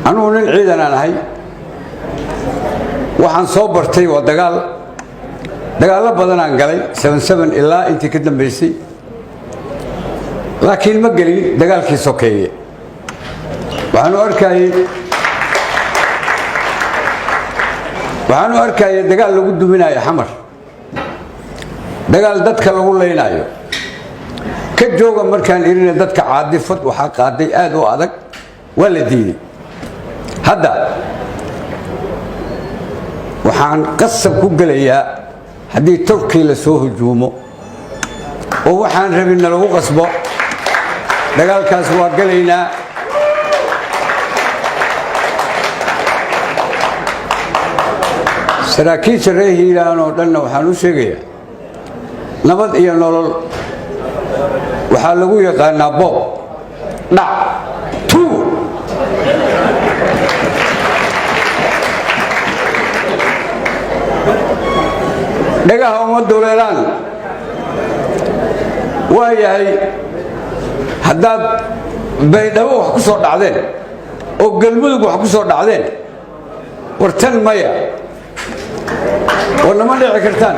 Anugu nin ciidan aan ahay, waxaan soo bartay waa dagaal. Dagaallo badanaan galay, ilaa intii ka dambaysay, laakiin ma gelin dagaalkii sokeeye. Waxaan u arkayay dagaal lagu duminayo Xamar, dagaal dadka lagu laynaayo. Ka jooga markaan irina, dadka caadifad waxaa qaaday aad u adag, waa la diiday. Hadda waxaan qasab ku gelayaa, haddii Turkii la soo hujuumo oo waxaan rabinna lagu qasbo, dagaalkaas waa gelaynaa. Saraakiisha reer Hiiraan oo dhanna waxaan u sheegayaa, Nabad iyo Nolol waxaa lagu yaqaanaa boob, dhac, tuug. Dhagaha uma duleelaan. Waa yahay, haddaad Baydhabo wax ku soo dhacdeen oo Galmudug wax ku soo dhacdeen, war tan maya, war nama dhici kartaan.